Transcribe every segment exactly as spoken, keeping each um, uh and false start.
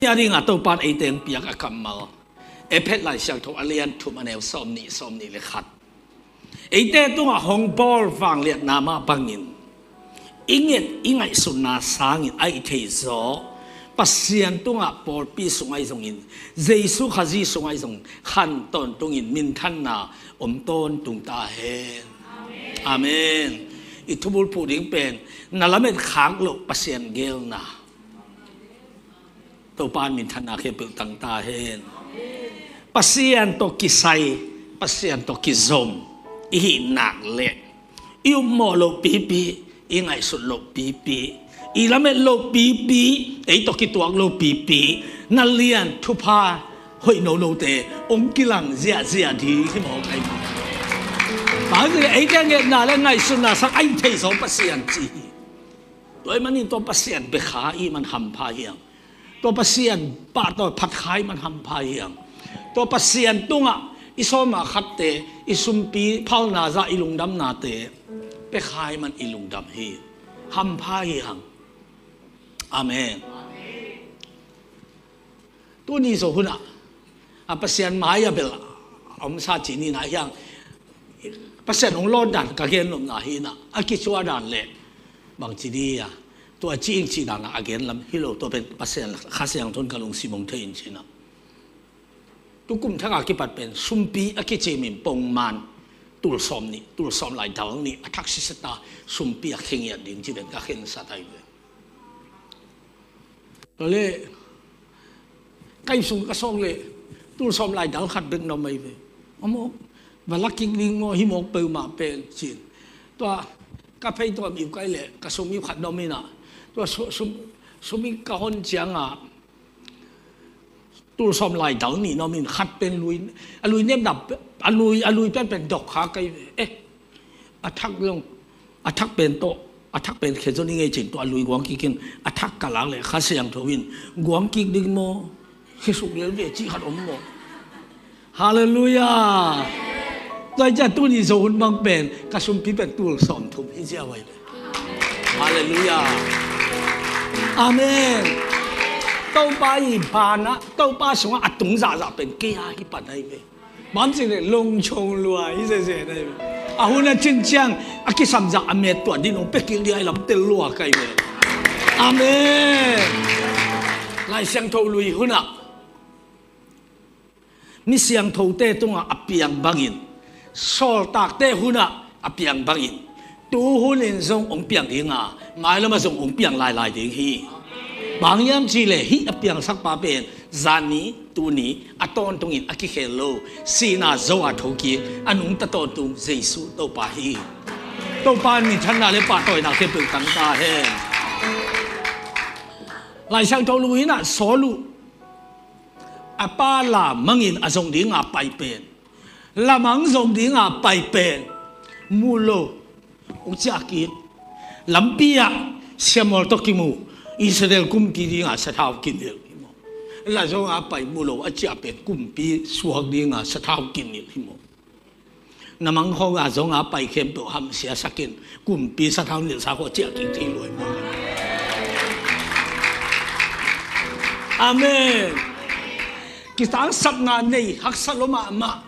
Nia dingah Topan eite hong piak a kammal, Efesa Lai Siangtho a lian thum, a neu sawm nih, sawm nih le khat. Eite tungah hong bawl vangliatna mah bangin i nget i ngaihsutna sangin a i theih zawh Pasian tungah pawlpi sungah ahi zongin, Jesu Khazih sungah ahi zongin, khan tawntungin minthanna om tawntung ta hen. Amen. I thubulphuh ding pen na lamet khak loh Pasian geelna. Topan minthanna khempeuh tang ta hen. Pasian tawh kisai, Pasian tawh kizom i hih nak leh i upmawh loh pipi, i ngaihsut loh pipi, i lamet loh pipi, ei tawh kituak loh pipi, na lian thupha hoih nonote hong kilang ziahziah ding hi mawk ahi mawk. Bang hang eite ngetna le ngaihsutna sang a i theih zawh Pasian ci hi. Tua ahih manin tua Pasian bia kha i hih man hampha hi hang. Tua Pasian pahtawi phat kha i hih man hampha hi hang. Tua Pasian tungah i sawm a khatte, i sumpi phalna zah, i lungdamnate pia kha i hih man i lungdam hi. Hampha hi hang. Amen. Tuni Zo hunah a Pasian mai-ah bel a omsa ci ni, na hi hang. Pasian hong lawn dan ka gen nopna hi na, a kicuah dan le bangci dih a, tua ci ing cih dan a gen lam hi lo, tua pen Pasian Kha Siangtho in ka lungsim hong thei in ci na. Tukum thak a kipat pen sumpi a kicim in pongman tul sawm nih, tul sawm lai dal nih a thak sisata sumpi a khengiat ding ci pen ka khensat ahi ve. Tua leh ka inn sung ka sawng leh tul sawm lai dal khat bek na om ahi ve. Amau va la kik ding maw, hi mawk peuhmah pen ci-in. Tua ka phei tua mi kai leh ka sum ip khat na om in ah, tua su-, sum, sum ip ka hon ciangah tul sawm lai dal nih na om in, khat pen lui, a lui nepna, a lui, a lui pen pen dok kha kai ve. Eh, a thak zong, a thak pen tawh, a thak pen khe zon i ngei cin tawh a lui guang kik in, a thak ka lak leh Kha Siangtho in guang kik ding maw, khe suk lel ve cih khat om maw. Halleluiah. Tua hi ciah tuni Zo hun bang pen ka sumpi pen tul sawm thum hi ciah vai. Halleluiah. Amen. Topa i ban ah, Topa sungah a tung zahzah pen kei a hi pan ahi ve. Bang ci leh lungchong lua hi zeze na hi ve. A hun a cin ciang a kisam zah a met tuah din hong pia kik ding ahi lam tel lua ka hi ve. Amen. Lai Siangtho lui hunah mi siangthote tungah a piang bangin, sawltakte hunah a piang bangin, tu hunin zong hong piang ding a, mailamah zong hong piang lailai ding hi. Bang hiam cih leh hih a piangsakpa pen zani, tuni, a tawntungin a kikhel lo, sihna Zo a thokik a nungta tawntung Jesu Topa hi. Topa in minthanna le pahtawina khempeuh tang ta hen. Lai Siangtho lui in ah Saul uh a pa lamangin a zong ding a pai pen, lamang zong ding a pai pen mu lo, hong ciah kik. Lampi ah siammual tawh kimu, Israel kumpi ding a sathau kinilh hi maw. La zong a pai mu lo, a ciah pen kumpi suak ding a sathau kinilh hi maw. Na mang khawng a zong a pai khempeuh hamsiasak in, kumpi sathau nilhsa khawng ciah kik thei lua hi maw. Amen. Kitangsapna nei haksa lua mahmah.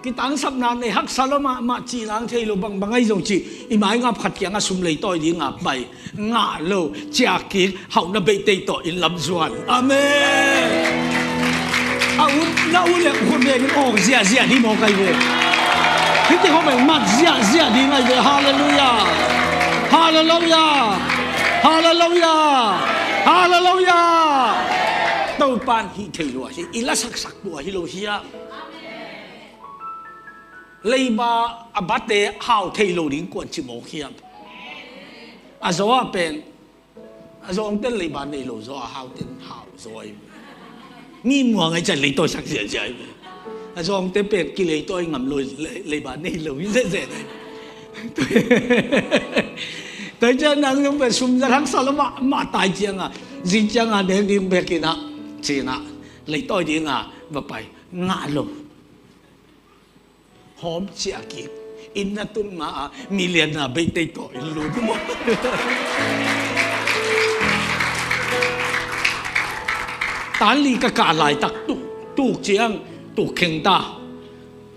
Kitangsapna nei haksa lua mahmah cih lang thei lo, bangbang ahi zong cih, i maingap khat kiangah sum leitawi ding a pai, ngah lo, ciah kik, hauhna beitei tawh inn lam zuan. Amen. A ut, na ut le khut bengin awk ziahziah ding maw ka hi ve. Hih teng khawng beng mat ziahziah ding ahi ve. Halleluiah. Halleluiah. Halleluiah. Halleluiah. Topan hih thei lua hi, i lasaksak lua hi lo hi a. Leiba a bate hau thei lo ding kuan ci mawk hiam? A zaw ah pen, a zawngten leiba nei lo zaw a, hauten hau zaw ahi. Mi muang ahi ciah leitawisak ziahziah ahi. A zawngte pen kileitawi ngam lo, le-, leiba nei lo hi zehzeh ahi. Tua hi ciah nang zong pen sum zat haksa lo mah, mah tai cianga, zing cianga nek ding bekin ah, cin ah, leitawi dinga va pai, ngah lo. Hawm ciah kik, inn na tun ma-a, milianna beitei tawh inn lut maw. Tan li ka kah laitak tuk, tuk ciang tuk kheng ta.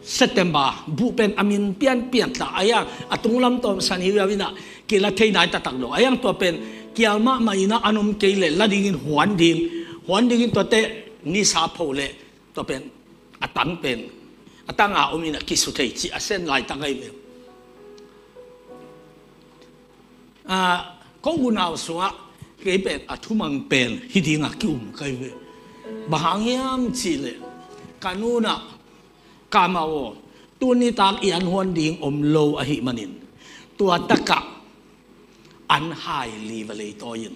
September buh pen a min pianpian ta a, a tunglam tawm San Hiu Yau in ah kila thei nai taktak lo a, tua pen kial mahmah in ah an om kei leh la dingin huan ding, huan dingin tuate nisa pho leh tua pen a tang pen a tang a om in ah kisu thei ci a sen laitak ahi ve. Ko unau sungah kei pen a thumang pen hi dingah ki-um kai ve. Bang hang hiam cihleh ka nu in ah, ka amau aw, tuni tak i an huan ding om lo ahih manin tua takah an hai li va leitawi in,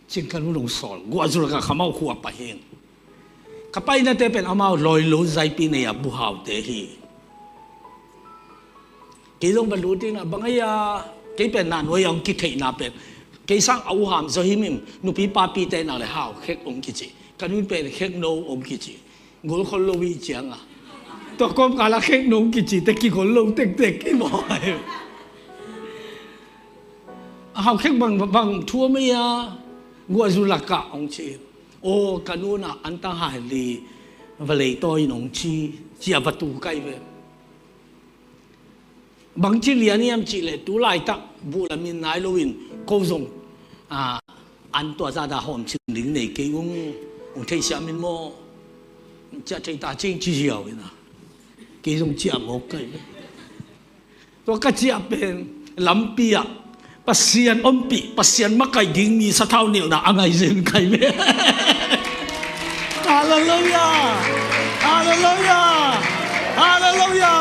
cin ka nu dong sawl guahzul ka khamau khua pai hing. Ka painate pen amau lawi lo zaipi nei a buhaute hi. Kei zong va lut in ah bang ahi a, kei pen na nuai a hong kitheihna pen kei sang a uham zaw himhim, nupi papite nak le hau khek hong kici, ka nu pen khek no hong kici. Gol khol lo hi ciang a, tua kawmkal a khek no hong kici te kigol lo tektek hi maw. A hau khek bang bang thu a mei a, guahzul lakah hong ci. Aw ka nu in ah an tang hai li va leitawi in hong ci, ci a va tu kai ve. Bangci lian hiam cihleh tu laitak buh la min nai loin ko zong an tua zada hawm cin ding nei kei ung, ung theisiam in maw, ciah thei ta cing ci ziau in ah kei zong ciah mawk kai ve. Tua ka ciah pen lampi ah Pasian ompih, Pasian makaih ding mi sathau nilhna a ngai zen kai ve. Halleluiah! Halleluiah! Halleluiah!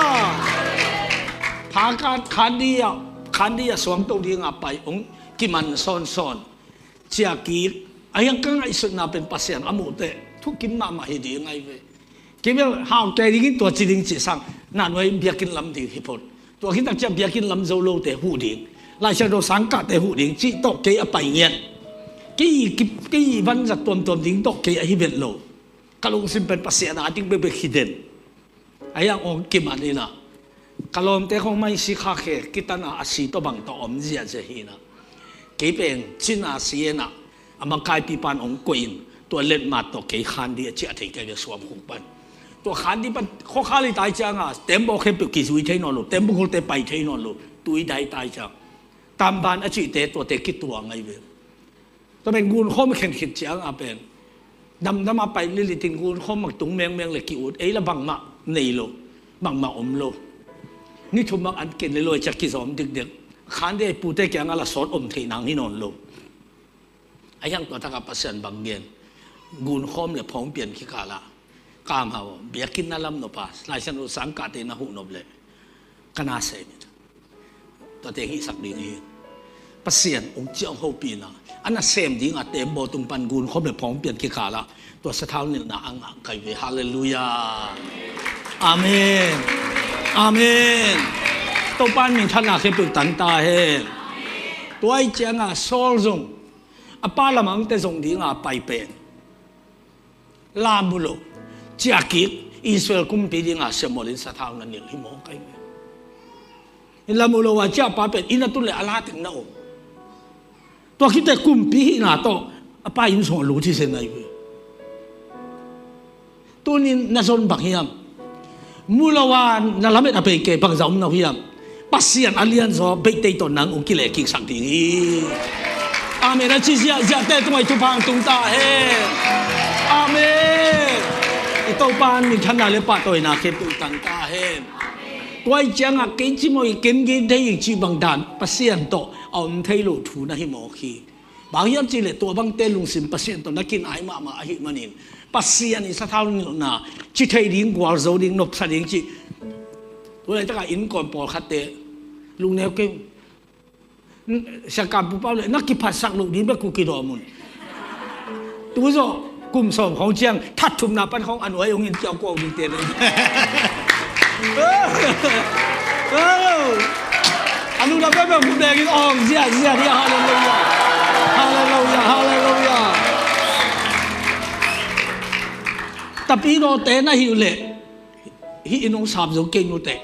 Phakat Khandia, Khandia suangto dinga pai ung kiman sawnsawn. Ciah kik a hiang ka ngaihsutna pen Pasian a muhteh thukim mahmah hi ding ahi ve. Kei bel haute dingin tua ci ding cih sang na nuai biakinn lam ding hi phot. Tua khit tak ciah biakinn lam zo lote huh ding, Laisiangtho sangkahte huh ding cih tawh kei a pai ngiat. Kei, kei, kei vanzat tuamtuam ding tawh kei ahi vet lo. Ka lungsim pen Pasian a ding bekbek hi den. A hiang ong kiman in ah ka lawmte khong maisi khakhe kitana a si tawh bang tawh om ziahziah hi in ah, kei pen cina si in ah a makaipi pan ong koih in tua letmat tawh kei Khandi a ciah thei kai ve suam khuk pan. Tua Khandi pan khuakhal i tai cianga tembaw khempeuh kizui thei nawn lo, tembaw kholte pai thei nawn lo, tui dai tai ciang tamban a cihte tuate kituang ahi ve. Tua pen gunkhawm khen khit cianga pen damdama pai lilitin gunkhawm mak tung mengmeng le ki-ut ei la bangmah nei lo, bangmah om lo. Ni thum mak an ken le lawi ciak kizawm dikdek. Khande pute kianga la sawt om thei nang hi nawn lo. A hiang tua taka Pasian bang gen? Gunkhawm le phawng pian kikala ka amau biakinn na lam nop a Laisiangtho sangkahte na huh nop le ka na sem hi. Tua teng hihsak ding hi. Pasian ong ciang hopihna a nasem dinga tembaw tung pan gunkhawm le phawngpian kikalah tua sathau nilhna a ngah kai ve. Halleluiah. Amen. Amen. Topa in minthanna khempeuh tang ta hen. Tua ih cianga Saul zong a pa lamangte zong dinga pai pen la mu lo, ciah kik, Israel kumpi dinga Samuel in sathau na nilh hi mawk ahi ve. Inn la mu lo a ciah pa pen inn a tun le a la teng na om. Tua khite kumpi hihna tawh a pa inn sungah lut hi zen ahi ve. Tunin na zon bang hiam? Mu lo a na lamet a pei kei bangza om na uh hiam? Pasian a lianzaw beihtei tawh nang ong kilehkiksak ding hi. Amen a ci ziahziahte tungah i thupha tung ta hen. Amen. I Topa in minthanna le pahtawina khempeuh tang ta hen. Tua ih ciangah kei cimawh i ken gen thei ing cih bang dan Pasian tawh a om thei lo thu na hi mawk hi. Bang hiam cihleh tua bangte lungsim Pasian tawh na kinai mahmah ahih manin Pasian in sathau nilhna ci thei ding, gualzo ding, nopsa ding cih. Tu laitakah innkuan pawlkhatte lungneu kei. Siangkampu pau le na kiphatsak loh ding bek ku kidawm un. Tu zawh kum sawm khawng ciang that thumna pan khawng a nuai hong in kiau kuau ding te le. A nuna peuhpeuh hudengin awng ziahziah hi a. Halleluiah. Halleluiah. Halleluiah. Tapidawte na hi uh leh hih in hong sap zo kei nuteh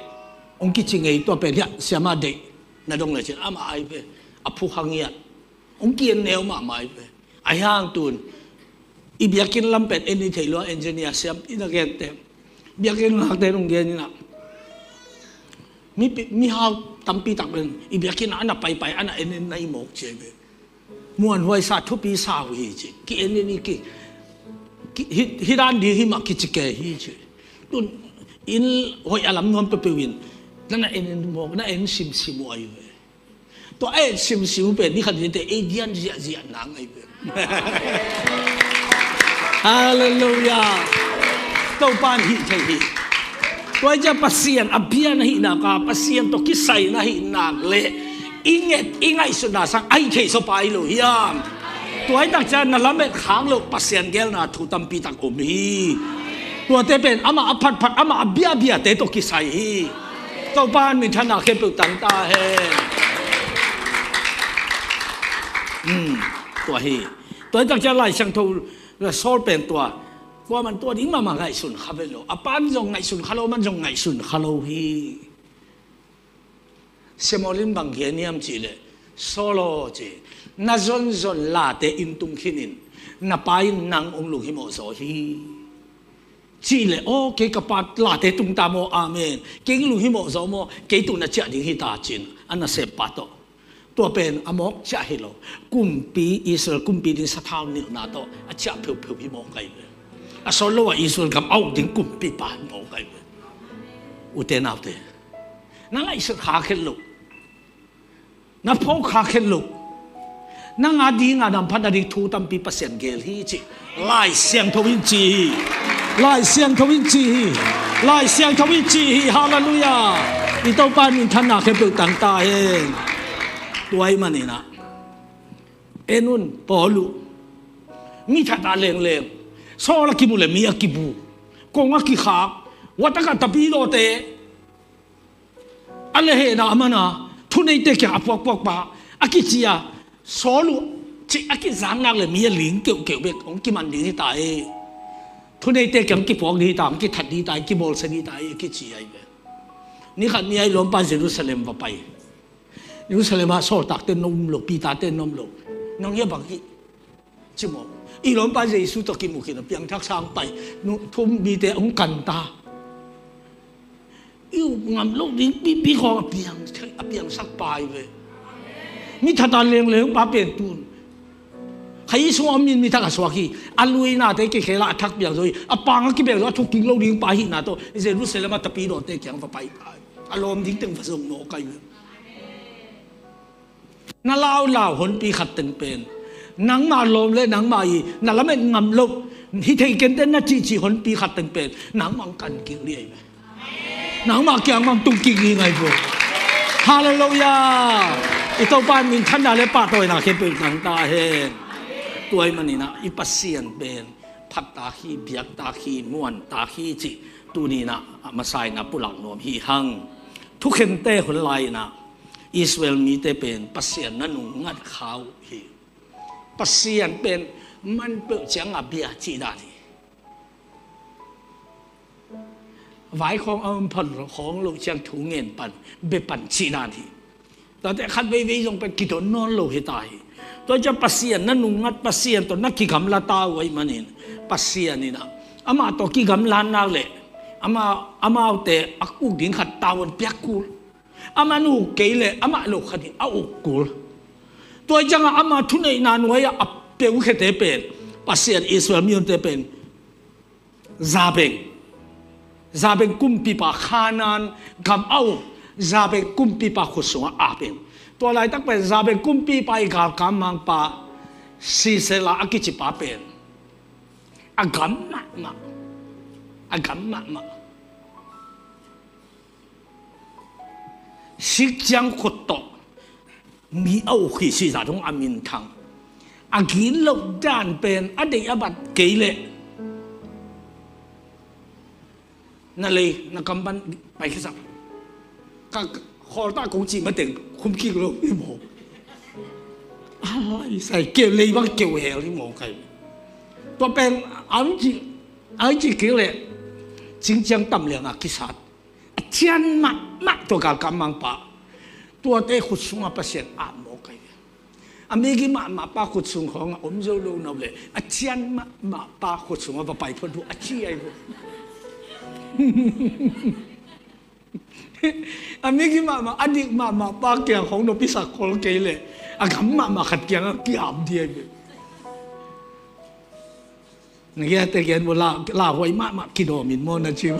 hong kici ngei tua pen hiah siama deih na dong le cin amah ai pe a phu hangiat hong kian neu mahmah ai pe. A hiang tun I biakinn lam pen en i thei lua, engineer siam i na gente. Biakinn ngakte nung gen ina. Mi pi-, mihau tampi tak pen i biakinn ah a na paipai, a na en en na i mawk cia i ve. Muanhuai sa thupi sa uh hi ci. Ki en en i ki, ki, hi, hi dan di hi mah kici ke hi ci. Tun inn hoih a lam nuam peuhpeuh in na na en en mawk, na en simsim uh ai ve. Tua a en simsim uh pen ni khat ni te ei dian ziahziah nang ai pen. Halleluiah. Topan hih thei hi. Tua i cia Pasian a bia na hih nak a, Pasian tawh kisai na hih nak le i nget i ngaihsutna sang ai thei so pai lo hiam? Tua i tak cia na lamet khak lo Pasian gelna thu tampi tak om hi. Tuate pen amah a phatphat, amah a biabiate tawh kisai hi. Topan minthanna khempeuh tang ta hen. Hmm, tua hi. Tua i tak cia Lai Siangtho la Saul pen tua, tua man tua ding mahmah ngaihsun kha vet lo. A pan zong ngaihsun kha lo, man zong ngaihsun kha lo hi. Samuel in bang gen hiam cihleh, Saul aw ci, na zonzon late in tung khinin na pa in nang ong lunghimawh zaw hi. Cihleh, aw, kei ka pa late tung ta maw, amen. Kei lunghimawh zaw maw, kei tun a ciah ding hi ta cin, a nasep pa tawh. Tua pen a mawk ciah hi lo. Kumpi, Israel kumpi ding sathau nilhna tawh a ciah pheupheuh hi mawk ai ve. A sawt lo a Israel gam a uk ding kumpipa hi mawk ai ve. Ute naute, na ngaihsut kha khet lo. Na phawk kha khet lo. Nang a ding a nam phat a ding thu tampi Pasian gel hi ci. Lai Siangtho in ci hi. Lai Siangtho in ci hi. Lai Siangtho in ci hi. Halleluiah. I Topa minthanna khempeuh tang ta hen. Tua ahih manin ah, en un, pawl uh. Mi that a lengleng. Saul a kimu le mi a kibu. Kong a kikhak. Watak a tapidawte. A lehhehna a mana, thuneite kiang a puakpuak pa, a kici a, Saul uh cih a kizak nak le mi a ling keuhkeuh bek hong kiman ding hi ta e. Thuneite kiang kipuak ding hi ta, hong kithat ding hi ta, kibawlsia ding hi ta e, a kici ai ve. Ni khat ni a i lawmpa Jerusalem va pai. Jerusalem ah sawltakte na um lo, Peter-te na um lo. Nang hia bang hi? Ci maw? I lawmpa Jesu tawh kimu khin a piangthak sang pai. Nu, thum mite hong kan ta. I up ngam lo ding pipi khawng a piang, a piangsak pai ve. Mi that a lengleng pa pen tun. Kha i sung a min mi thak a suak hi. A luinate kikhel a a thak piang zo hi. A pang a kibeng zo a thuk kik lo ding pa hihna tawh Jerusalem a tapidawte kiang va pai ta. A lawm ding teng va zong mawk ai ve. Na laulau honpi khat teng pen nangmah lawm le nangmah i na lamet ngam lo, hi thei kente na cihcih honpi khat teng pen nangmah kan kik liai ve. Nangmah kiang mang tung kik ding ai ve. Halleluiah. I Topa minthanna le pahtawina khempeuh nang ta hen. Tua ahih manin ah i Pasian pen phattak hi, biaktak hi, muantak hi cih tuni-in ah a masa in ah pulak nuam hi hang. Thukhente hun lai-in ah Israel mite pen Pasian na nungngat kha uh hi. Pasian pen man peuh ciang a bia cih dan hi. Vai khawng a om pan khawng loh ciang thu ngen pan, bia pan cih dan hi. Tate khat veivei zong pen kidon nawn lo hi ta hi. Tua ciang Pasian na nungngat, Pasian tawh na kigamla ta uh ahih manin Pasian in ah amah tawh kigamla nak leh amah, amaute a uk ding khat tavuan piak kul. Amah na uk kei leh amah lo khat in a uk kul. Tua ciangah amah thuneihna nuai-ah a peukhete pen Pasian Israel mi-omte pen Jabin, Jabin kumpipa Kanaan gam a om, Jabin kumpipa khut sungah a peng. Tua laitak pen Jabin kumpipa i galkap mangpa Sisera a kicipa pen a gam mahmah, a gam mahmah. Sik ciang khut tawh mi a uk hi, Sisera dong a minthang. A gilo dan pen a deih a bat kei leh na lei na kam pan paikhia sak. Ka khawlta kong cih mateng khum kik lo hi maw? A lai sai keu lei bang keu hel hi maw kai? Tua pen a hong cih, a hong cih kik leh cing ciang tam liang a kisat. A cian mahmah tua galkap mangpa. Tuate khut sungah Pasian a mawk ai ve. A migi mahmah pa khut sung khawngah om zo lo no leh a cian mahmah pa khut sungah va pai phot uh a ci ahi uh. A migi mahmah, a dik mahmah pa kiang khawng nopsak khol kei leh a gam mahmah khat kiangah ki-ap ding ahi uh. Na giate gen maw, la, lauhuai mahmah kidawm in maw na ci uh.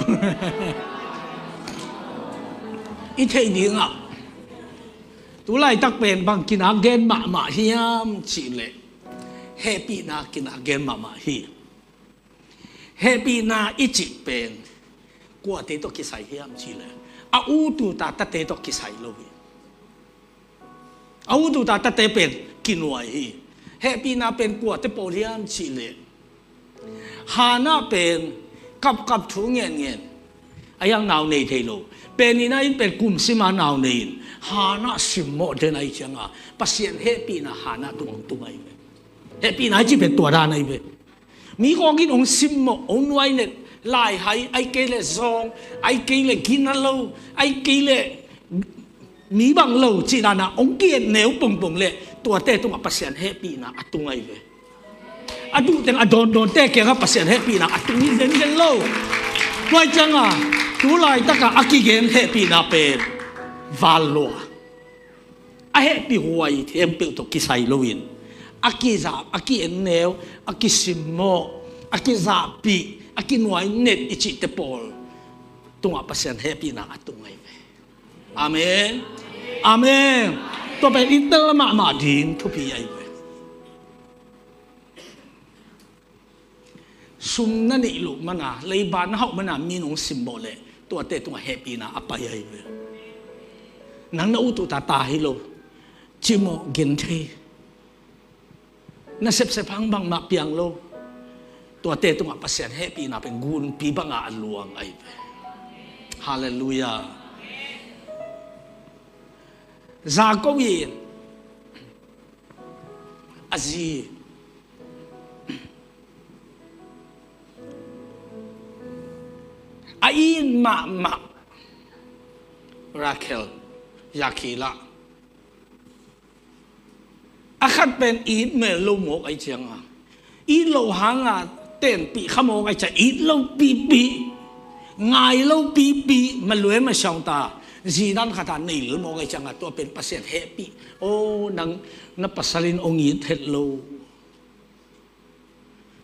I theih dingah tu laitak pen bang kinak gen mahmah hiam cih leh hehpihna kinak gen mahmah hi. Hehpihna i cih pen kuate tawh kisai hiam cih leh a ut uh ta tate tawh kisai lo hi. A ut uh ta tate pen kinuai hi. Hehpihna pen kuate pawl hiam cih leh Hannah pen kapkap, thu ngenngen, a hiang nau nei thei lo. Peninnah in pen kum sima nau nei in Hannah simmawh den ahih ciangah Pasian hehpihna Hannah tungah hong tung ahi ve. Hehpihna i cih pen tua dan ahi ve. Mi khawng in hong simmawh, hong nuainet, laihai, ahih kei leh zawng, ahih kei leh gina lo, ahih kei leh mi bang lo cih dan a hong ki-et neu pongpong leh tuate tungah Pasian hehpihna a tung ahi ve. A duhteng a dawndawnte kiangah Pasian hehpihna a tung hi zenzen lo. Tua ahih ciangah tu laitakah a kigen hehpihna pen val lua, a hehpihhuai khempeuh tawh kisai loin a kizap, a ki-en neu, a kisimmawh, a kizahpih, a kinuainet i cihte pawl tungah Pasian hehpihna a tung ahi ve. Amen. Amen. Tua pen i tel mahmah ding thupi ahi ve. Sum na neih loh mana, leiba na hauh mana mi nong simmawh leh tuate tungah hehpihna a pai ahi ve. Nang na ut uh ta ta hi lo, cimawh, genthei, na sepsep hang bangmah piang lo, tuate tungah Pasian hehpihna pen gunpi bangah a luang ahi ve. Halleluiah. Jakob in a zi a it mahmah Rachel, Rakhel ah a khat pen it mel lo mawk ahih ciangah, it loh hanga tenpih kha mawk ahih ciangah it lo pihpih, ngai lo pihpih, malue masiang ta, zi dan khat a nei lel mawk ahih ciangah tua pen Pasian hehpih. Aw, nang na pasal in hong it het lo.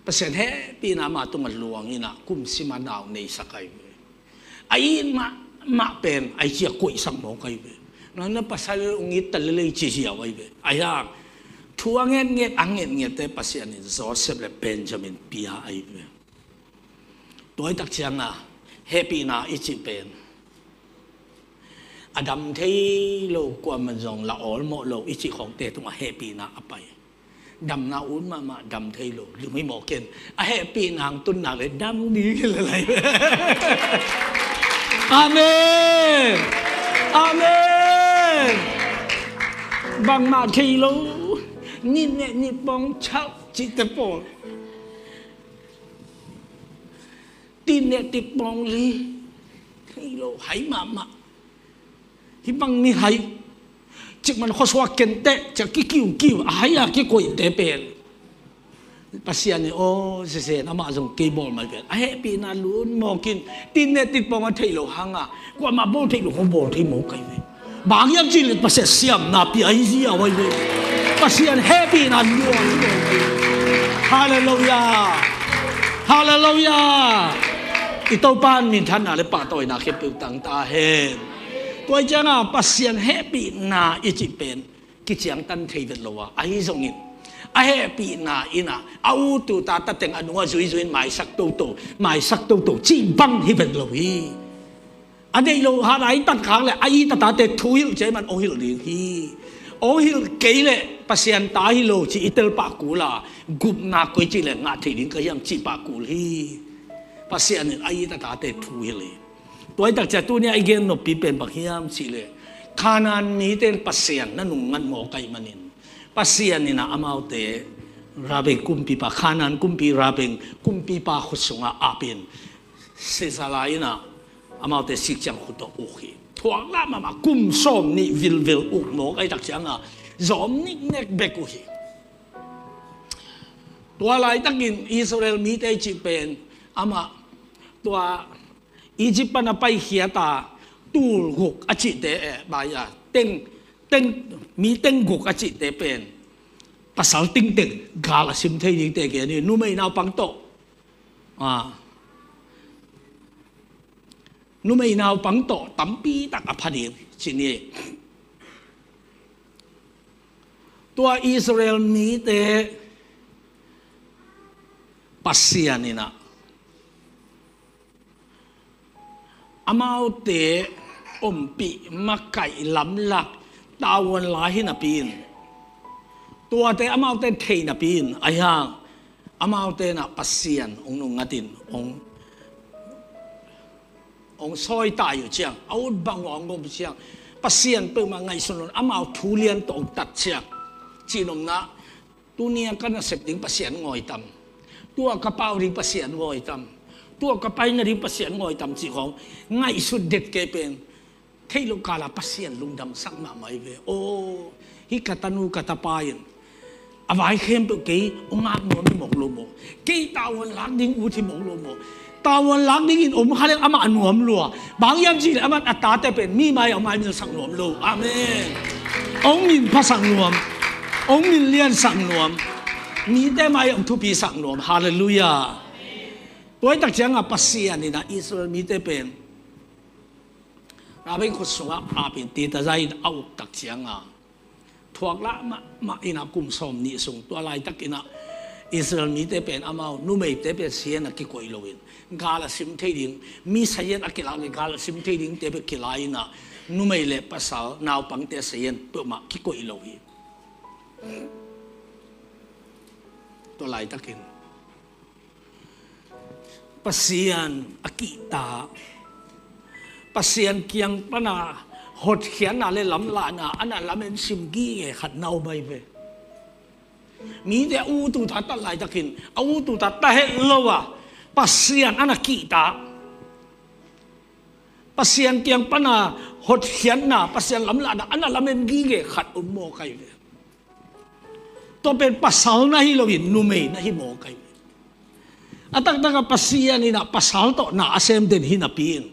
Pasian hehpihna ama tungah luang in ah kum sima nau neisak ahi ve. A it mahmah pen a it ciang koihsak mawk ahi ve. Na, na pasal hong it ta lel ei ci ziau ahi ve. A hiang thu a ngetnget, a ngetngette Pasian in Joseph le Benjamin pia ahi ve. Tua i tak ciangah hehpihna i cih pen a dam thei lo, kuamah zong la awlmawh lo i cih khawngte tungah hehpihna a pai. Damna ut mahmah, dam thei lo, lunghimawh ken, a hehpihna hong tunnak le dam ding hi le lai. Amen. Amen. Bangmah thei lo, nitneh nitpawng chau cihte pawl. Tineh tipawng li thei lo, hai mahmah. Hih bang ni hai. Cikmah khuasuak kenteh ciah kikiukiu a hai a kikoihte pen Pasian in aw zezen amah zong kei bawl mai pen a hehpihna lun mawk in, tineh tipawng a thei lo hanga kuamah bawl thei lo, kong bawl thei mawk ahi ve. Bang hiam cih leh Pasian siamna pia hi ziau ahi ve. Pasian hehpihna lun mawk ahi ve. Halleluiah. Halleluiah. I Topa in minthanna le pahtawina khempeuh tang ta hen. Tua hi ciangah Pasian hehpihna i cih pen kiciangtan thei vet lo a, ahi zongin a hehpihna in ah a ut uh ta tateng a nungah zuizui in maisak toto, maisak toto cih bang hi vet lo hi. A neih loh hat a i tat khak leh a it a tate thu hilh ciang man hong hilh ding hi. Hong hilh kei leh Pasian ta hi lo cih i tel pah kul a, gupna koi cih leh ngah thei ding ka hiam cih pah kul hi. Pasian in a it a tate thu hilh hi. Tua i tak ciang tuni a i gen noppi pen bang hiam cih leh Kanaan mite in Pasian na nungngat mawk ahih manin Pasian in ah amaute Rabin kumpipa, Kanaan kumpi Rabin kumpipa khut sungah ap in Sisera in ah amaute sik ciang khut tawh uk hi. Thuak lah mahmah kum sawm nih vilvel uk mawk ahih tak ciangah zawm niknek bek uh hi. Tua laitakin Israel mite cih pen amah tua Egypt pan a paikhiat a tul guk a cihte, eh, bai a teng, teng, mi teng guk a cihte pen pasal tingteng gal a sim thei dingte gen hi. Numei naupang tawh, ah, numei naupang tawh tampi tak a pha ding ci ni. Tua Israel mite Pasian in ah amaute ompih, makaih, lamlak, tavuan la hi napi in, tuate amaute thei napi in, ahi hang amaute in ah Pasian hong nungngat in hong, hong sawitai uh ciang, a ut bang uh hong gawp uh ciang, Pasian peuhmah ngaihsun lo in amau thu lian tawh hong tat ciang, cihnopna, tuni a ka nasep ding Pasian ngawi tam, tua ka pau ding Pasian ngawi tam, tua ka paina ding Pasian ngawi tam cih khawng ngaihsut det kei pen, theih loh kal a Pasian lungdamsak mahmah hi ve. Aw, hih ka tanu ka tapa in a vai khempeuh kei hong ngak nuam hi mawk lo maw? Kei tavuan lak ding ut hi mawk lo maw? Tavuan lak dingin om kha leng amah a nuam lua. Bang hiam cih leh amah a tate pen mi mai a hong maimilsak nuam lo. Amen. Hong minphasak nuam, hong minliansak nuam, mite mai a hong thupisak nuam. Halleluiah. Tua hi tak ciangah Pasian in ah Israel mite pen Rabin khut sungah apin titaza in a uk tak ciangah thuak lah mahmah in ah kum sawm nih sung, tua laitak in ah Israel mite pen amau numeite pen sayan a kikoih lo in, gal a sim thei ding, mi sayan a kilak le gal a sim thei dingte pen kilai in ah numei le pasal naupangte sayan peuhmah kikoih lo hi. Tua laitakin Pasian a kihta, Pasian kiang pana hotkhiatna le lamlahna ana lamen sim gige khat na om ahi ve. Mite a ut ut a tat laitakin a ut ut a ta het lo a Pasian ana kihta, Pasian kiang pana hotkhiatna, Pasian lamlahna ana lamen gige khat om mawk ahi ve. Tua pen pasal na hi loin numei na hi mawk ahi. A taktak a Pasian in ah pasal tawh na a sem den hi napi in,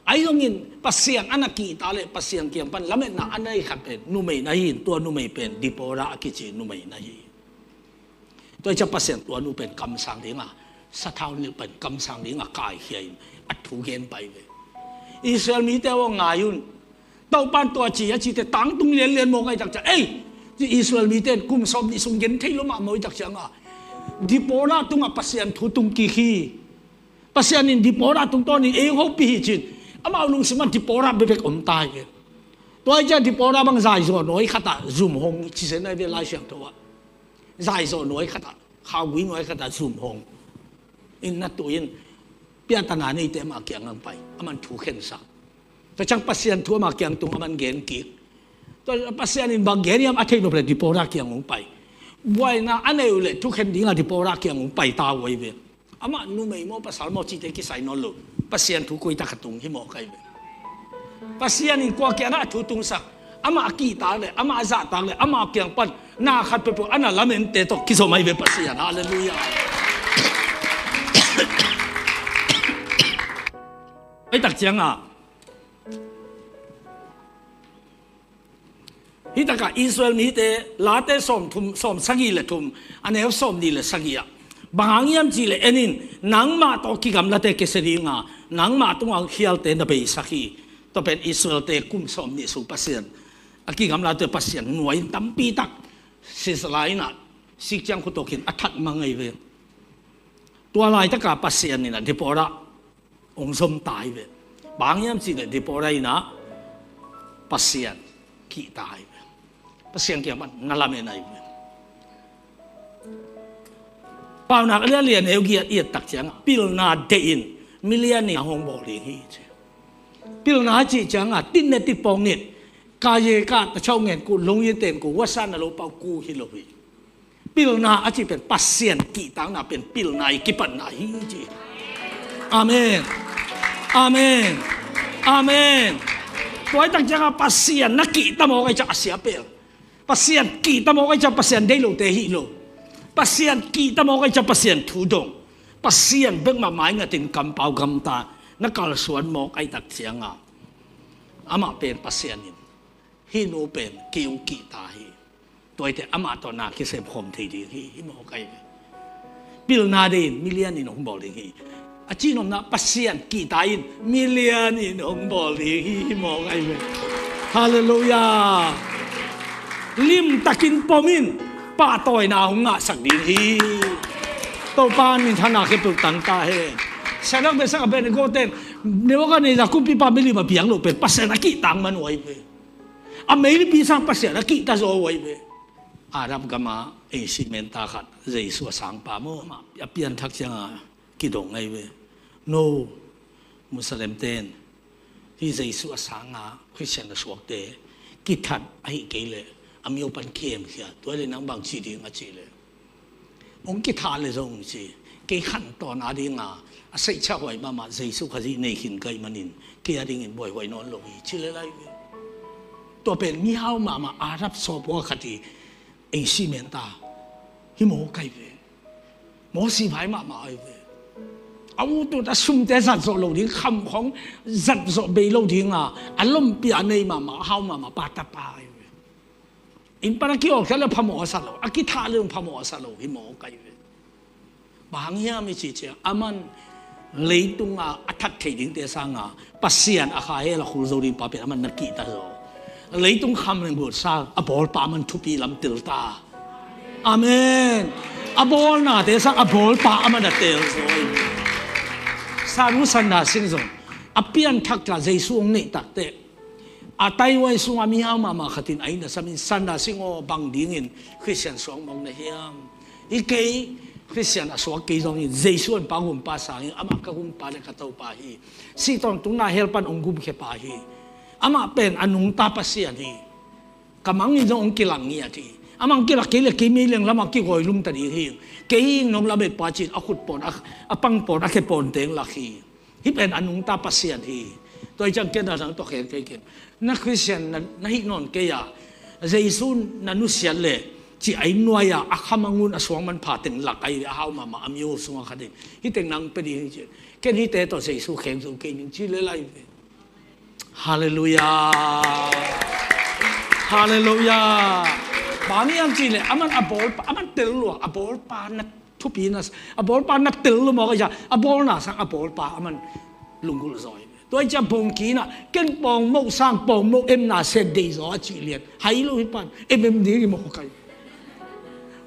ahi zongin Pasian ana kihta le Pasian kiang pan lametna ana hi khat pen numei na hi in, tua numei pen Deborah a kici numei na hi. Tua hi ciang Pasian tua nu pen kamsang dinga, sathau nilh pen kamsang dinga kaikhia in a thu gen pai ve. Israel mite aw, ngai un. Topan tua ci a cite tangtung lianlian mawk ahi tak ciang, ei, ci Israel mite in kum sawm nih sung gen thei lo mahmah ahi tak cianga Deborah tungah Pasian thu tung kik hi. Pasian in Deborah tungtawnin ei hopih hi cin, amau lungsimah Deborah bekbek om ta hi ve. Tua hi ciang Deborah bang zaizaw nuai khatah zum hong ci zen ahi ve Lai Siangtho ah. Zaizaw nuai khatah, khaugui nuai khatah zum hong in na tuin piatana neite amah kiang ang pai, aman thu khensak. Tua ciang Pasian thu amah kiang tung aman gen kik. Tua Pasian in bang gen hiam a theih nop le Deborah kiang hong pai. Buaina a nei uh le thukhen dinga Deborah kiang hong pai ta uh ahi ve. Amah numei maw pasal maw cihte kisai nawn lo. Pasian thu koi tak a tung hi mawk ahi ve. Pasian in kua kiangah a thu tungsak, amah a kihtak le, amah a zahtak le, amah kiang pan na khat peuhpeuh ana lamente tawh kizom ahi ve Pasian. Halleluiah. Ahi tak ciangah Hi takah Israel mite Late sawm thum, sawm sagih le thum, a neu sawm nih le sagih ah, bang hang hiam cih leh en in, nangmah tawh kigamlate kisia dinga, nangmah tungah hong khialte na beisak hi. Tua pen Israelte kum sawm nih sung Pasian a kigamlate Pasian nuai in tampi tak sisala in ah sik ciang khutawkin a that mang ahi ve. Tua laitakah Pasian in ah Deborah hong zom ta hi ve. Bang hang hiam cih leh Deborah in ah Pasian kihta hi ve. Pasian kiang pan na lamen ahi ve. Paunak a lian lian eu giat i et tak ciangah pilna deih in milian in a hong bawl ding hi ci. Pilna a cih ciangah titne titpawng nit, kaye ka tachau ngen ku, longye ten ku, wasana lo pau ku hi lo hi. Pilna a cih pen Pasian kihtakna pen pilna i kipatna hi ci. Amen. Amen. Amen. Tua hi tak ciangah Pasian na kihta mawk ahi ciah a sia pel. Pasian kihta mawk ahi ciang Pasian deih lote hih lo. Pasian kihta mawk ahi ciang Pasian thu dong. Pasian bek mah maingatin kampau gamta na kalsuan mawk ahi tak cianga, amah pen Pasian in hih nu pen kei hong kihta hi. Tuaite amah tawh na kisem khawm thei ding hi, hi mawk ahi ve. Pilna dei in milian in hong bawl ding hi. A cihnopna Pasian kihta in milian in hong bawl ding hi, hi mawk ahi ve. Halleluiah. Limtakin pom in pahtawina hong ngahsak ding hi. Topa minthanna khempeuh tang ta hen. Sadrak, Mesak, Abednego ten Nebuchadnezzar kumpipa milim a piang loh pen Pasian a kihtak man uh ahi ve. A meilipi sang Pasian a kihta zaw uh ahi ve. Arab gama Asia menta khat, Jesu a sangpa maw, amah a pianthak cianga kidong ahi ve. No, Muslim ten hih Jesu a sanga Christian a suakte kithat ahi kei leh a myo pan kemkhia, tua leh nang bang ci ding a cih leh, hong kithat leh zong ci, kei khantawn a dinga a seihchah huai mahmah Jesu Khazih nei khin ka hih manin kei a dingin buaihuai nawn lo hi, ci lel ahi ve. Tua pen mihau mahmah Arab sawpua khat hi. Asia menta hi mawk ahi ve. Mawsi vai mahmah ahi ve. A utut a sumte zat zawh lo ding, kham khong zat zawh bei lo dinga a lompia nei mahmah, a hau mahmah pa tapa ahi ve. Inn pan a kiawlkhia le phamawh a sa lo, a kithah le phamawh a sa lo, hi mawk ahi ve. Bang hang hiam i cih ciang, aman leitunga a that thei dingte sanga Pasian a kha hel a khul zo ding pa pen aman na kihta zaw. Leitung kham leng buat sang a bawlpa aman thupi lam tel ta. Amen. A bawlnate sang a bawlpa aman a tel zaw. Saru Sanda Singh zong a pianthak ta Jesu hong neih takteh, a taihuai sunga mihau mahmah khatin a inn a samin, Sanda Singh aw, bang dingin Christian suak mawk na hiam? Hi kei, Christian a suak kei zongin Jesu an pa gumpa sangin amah ka gumpa le ka Topa hi. Sih tawntungna hel pan hong gumkhia pa hi. Amah pen a nungta Pasian hi. Ka mangin zong hong kilang ngiat hi. Amah hong kilak kei le kei meileng lamah kigawi lumta ding hi. Kei hi nong lametpa cin a khutpawn, a, a pangpawn, a khepawn teng lak hi. Hih pen a nungta Pasian hi. Tua hi ciang ken a nang tawh kheng kei ken. Na Christian na, na hih nawn kei a, Jesu na nusiat leh ci a inn nuai-a a khamangun a suang manpha teng lak ahi ve, a hau mahmah a myo sungah khat in. Hih teng nang pe ding hi ci. Ken hihte tawh Jesu kheng zo kei ning ci lel ahi ve. Halleluiah. Halleluiah. Bang hiam cih leh aman a bawlpa, aman tel lua, a bawlpa na thupi na, a bawlpa na tel lua mawk ahi ciang, a bawlna sang a bawlpa aman lunggulh zaw hi. Tua hi ciang pawngkina, ken pawngmoh sang pawngmoh emna set dei zaw a cih lian hai lo hi pan, em em ding hi mawk ahi.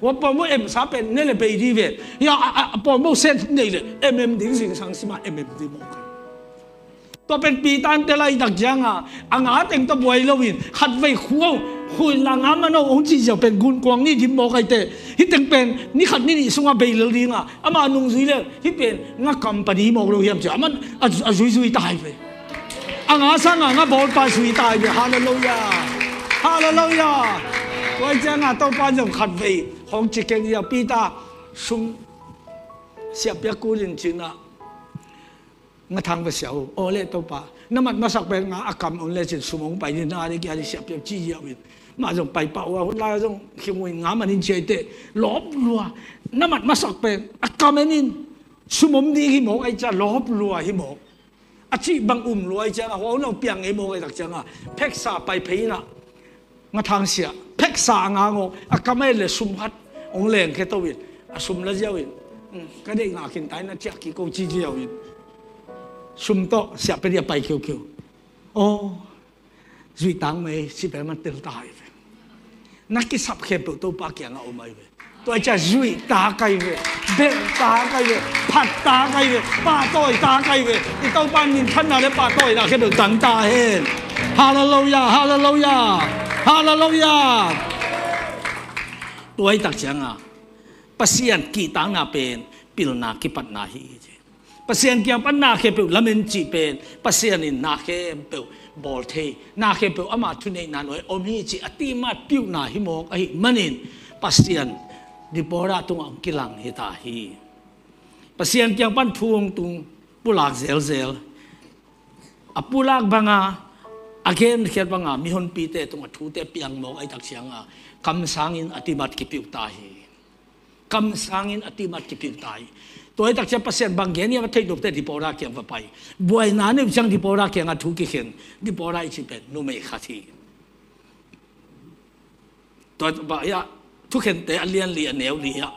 Wa pawngmoh emsa pen ne le bei ding ve. Ya, a, a, a pawngmoh set nei le em em ding, zingsang sima em em ding mawk ahi. Tua pen Peter in tel lai tak cianga, a nga teng tawh buai loin, khatvei khu, khu in la nga man o hong cih ziau pen gunkuang ni dim mawk ahi teh. Hih teng pen ni khat ni nih sungah bei lel dinga, ama nungzui le, hih pen nga company mawk lo hiam ci a, aman a, a zuizui ta hi ve. A nga sanga nga bawlpa zui ta hi ve. Halleluiah. Halleluiah. Tua hi cianga Topa in zong khatvei hong ci keng hi a, Peter, sum siahpiak kul in cin a, nga thang va sia o. Aw le Topa, na mat masak pen nga a kam on le cin sum hong pai ni na ding kia ding siahpiak ci ziau in. Mah zong pai pah ua, hun lai zong khim uh in nga man in ci ahi teh. Lawp lua, na mat masak pen a kam en in, sum om ding hi mawk ahi ciang lawp lua hi mawk. A cih bang um lua ahi cianga, hua hun lo piang ngei mawk ahi tak cianga, pheksa pai phei in a, nga thang sia, pheksa a nga ngawk, a kam en le sum khat hong leng khe to in, a sum la ziau in, "Hmm, ka deih ngah khin ta in a ciah kik ko," ci ziau in, sum tawh siah pe dia pai kiukiu. Aw, zuih tang mei, ci pen man tel ta hi ve. Na kisap khempeuh Topa kiangah om ahi ve. Tua hi ciang zuih ta kai ve, bel ta kai ve, phat ta kai ve, pahtawi ta kai ve. I Topa minthanna le pahtawina khempeuh tang ta hen. Halleluiah, halleluiah, halleluiah. Tua hi tak cianga Pasian kihtakna pen pilna kipatna hi. Pasian kiang pan na khempeuh lamen cih pen Pasian in na khempeuh bawl thei, na khempeuh ama thuneihna nuai om hi cih a timat piuhna hi mawk ahi manin Pasian Deborah tungah hong kilang hi ta hi. Pasian kiang pan thu hong tung pulak zelzel, a pulak banga A genkhiat banga mihonpite tungah thute piang mawk ahih tak cianga kamsangin a timat kipiuh ta hi. Kamsangin a timat kipiuh ta hi. Tua ahih tak ciang Pasian bang gen hiam a theih nopte Deborah kiang va pai. Buaina nei uh ciang Deborah kiangah thu kikhen. Deborah i cih pen numei khat hi. Tua bah hiah thukhente a lian li a neu li hiah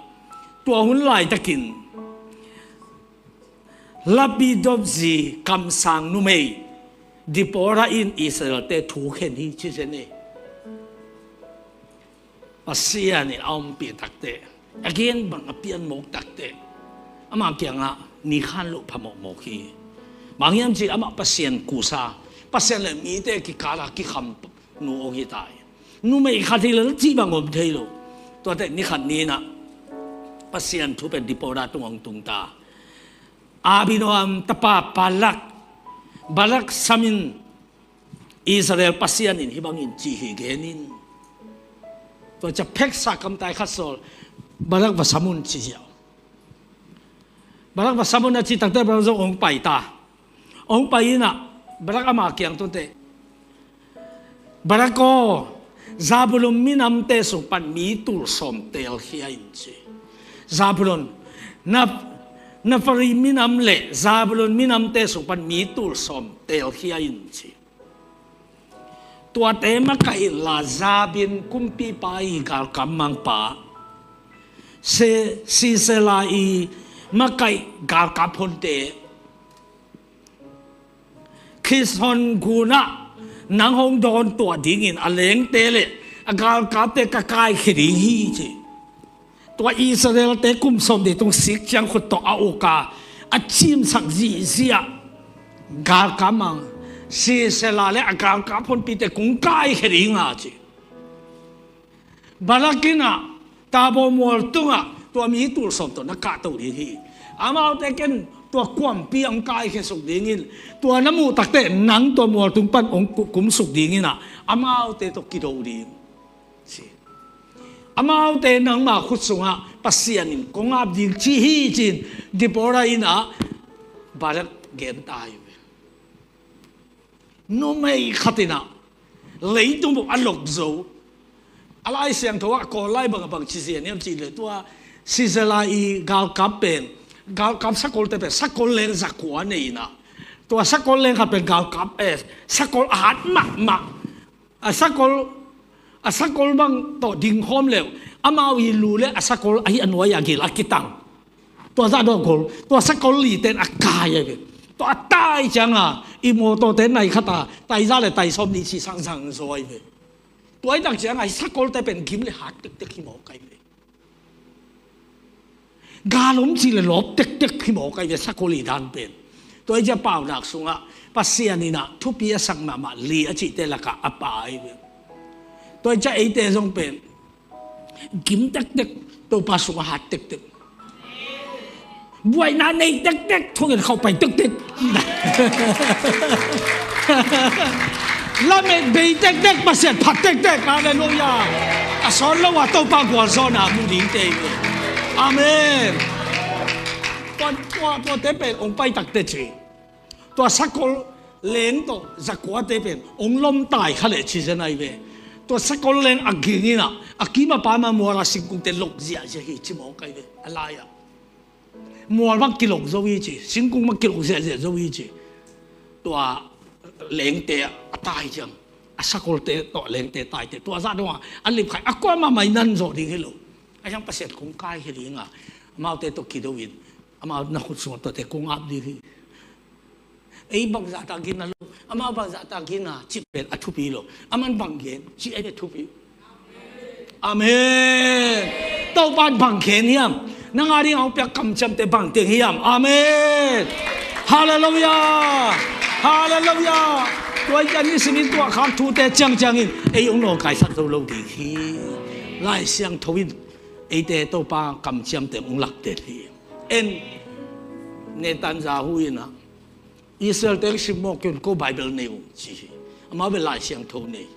tua hun laitakin Lapidot zi kamsang numei Deborah in Israelte thu khen hi ci zen e. Pasian in a ompih takteh, a gen bang a pian mawk takteh, amah kiangah ni khan loh phamawh mawk hi. Bang hiam cih amah Pasian kusa, Pasian le mite kikala kikham nu aw hi ta hi. Numei khat hi lel cih bang om thei lo. Tuate ni khat ni inah Pasian thu pen Deborah tungah hong tung ta. Abinoam tapa Balak, Balak samin Israel Pasian in hih bangin ci hi genin. Tua ciang pheksa kamtai khat sawl Balak va sam un ci ziau. Balak va sam un a ci takteh Balak zong hong pai ta. Hong pai inah Balak ama kiang tungte, Balak aw, Zabulon minamte sung pan mi tul sawm teelkhia in ci. Zabulon, Naf-, Naftali minam le Zabulon minamte sung pan mi tul sawm teelkhia in ci. Tuate makaih inla Jabin kumpipa i galkap mangpa, Se-, Sisera i makaih galkap honte, Kishon gunah nang hong dawn tuah dingin a lengte le a galkapte ka kaikhia ding hi ci. Tua Israelte kum sawm dih tung sik ciang khut tawh a uka a cimsak zihziah galkap mang Sisera le a galkap honpite kong kaikhia ding a ci. Balak inah Tabor mual tungah tua mi tul sawm tawh na kahto ding hi. Amaute ken tua kuampi hong kaikhia suk dingin, tua na muh takteh nang tua mual tung pan hong ku-, kum suk dingin ah amaute tawh kido ding. Si. Amaute nangma khut sungah Pasian in kong ap ding ci hi ci-in Deborah inah Balak gen ta hi ve. Numei khat inah leitung bup a lok zo. A Lai Siangtho ah Kawl lai bang a bang ci ziau hiam cih leh tua Sisera i galkap pen, galkap sakolte pen sakol leng zakua nei inah, tua sakol leng khat pen galkap, eh, sakol a hat mahmah. A sakol, a sakol bang tawh dingkhawm le uh amau i lu le a sakol ahi a nuai a gil a kitang. Tua zah dawh gol, tua sakol liten a kai a ve. Tua a tai cianga i mawtawte nai khata taizah le taisawm nih ci sang zang zaw a ve. Tua i tak cianga i sakolte pen gim le hat tektek hi mawk a ve. Gal om cih le lawp tektek hi mawk a ve sakol i dan pen. Tua i cia paunak sungah Pasian inah thupi a sak mahmah li a cihte lakah a pa a ve. Tua i cia eite zong pen gim tektek, Topa sungah hat tektek. Buaina nei tektek, thungen khauh pai tektek. Lamet bei tektek, Pasian phat tektek. Halleluiah. A sawn lo a Topa gualzawhna mu dingte hi. Amen. Tua, tua, tuate pen hong pai takteh ci. Tua sakol leng tawh zakuate pen hong lom tai kha leh ci zen a hi ve. Tua sakol leng a ging inah a kim a pam a mual a singkungte lok ziahziah hi ci mawk a hi ve. A lai-ah mual bang kilok zo hi ci, singkung bang kilok ziahziah zo hi ci. Tua lengte a tai ciang a sakolte tawh lengte taite tua zah dongah a lipkhai a kuamah mai nan zawh ding hi lo. A hiang Pasian kong kaikhia ding a, amaute tawh kido in, amau na khut sungah tuate kong ap ding hi. Ei bangzahta gina lo, amau bangzahta gina cih pen a thupi lo. Aman bang gen cih ei pen thupi. Amen. Topan bang gen hiam? Nang a ding a hong piak kamciamte bang teng hiam? Amen. Halleluiah. Halleluiah. Tua i kan nisim in tuah khak thute ciangciangin ei hong nawngkaisak zo lo ding hi. Lai Siangtho in eite Topa kamciamte hong lakte hi. En Netanyahu inah Israel teng simmawh kei un, ko Bible nei uh ci hi. Amau bel Lai Siangtho nei.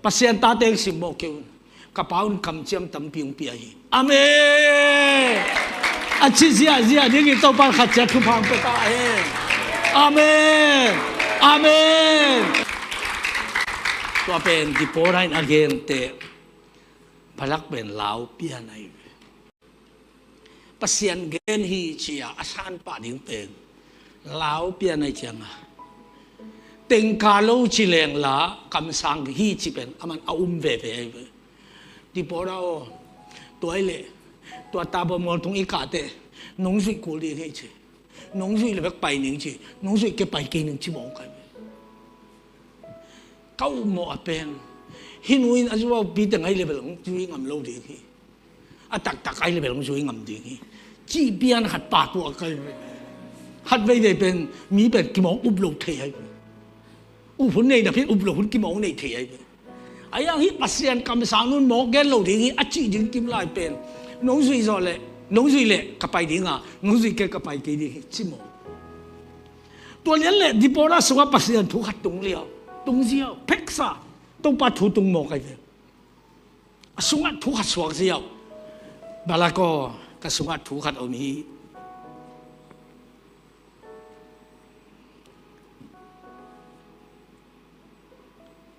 Pasian ta teng simmawh kei un, ka pa un kamciam tampi hong pia hi. Amen. A ci ziahziah dingin Topa in khat ciat thupha hong pia ta hen. Amen. Amen. Tua pen Deborah in a gente, Barak pen lau pian ahi ve. Pasian gen hi ci-a a sanpah ding pen lau pian ahi cianga, tengka lo ci lengla kamsang hi ci pen aman a um veve ahi ve. Deborah aw, tua ih leh tua Tabor mual tung i kah teh nong zuih kul ding hi ci. Nong zuih le bek pai ning ci, nong zuih kei pai kei ning ci mawk ahi ve. Ka upmawh a pen, hih nu in a zuaupi teng ahi le bel hong zui ngam lo ding hi. A taktak ahi le bel hong zui ngam ding hi. Cih pian khat pahtuah ka hi ve. Khat veivei pen mi pen kimawk up lo thei ahi ve. Up hun nei na phin up lo hun kimawk nei thei ahi ve. Ahi hang hih Pasian kamsang nun mawk gen lo ding hi a cih ding kim lai pen, nong zuih zawh leh, nong zuih leh ka pai dinga, nong zuih kei ka pai kei ding hi ci mawk. Tua lian leh Deborah sungah Pasian thu khat tung liau, tung ziau, pheksa, Topa thu tung mawk ahi ve. A sungah thu khat suak ziau. Barak aw, ka sungah thu khat om hi.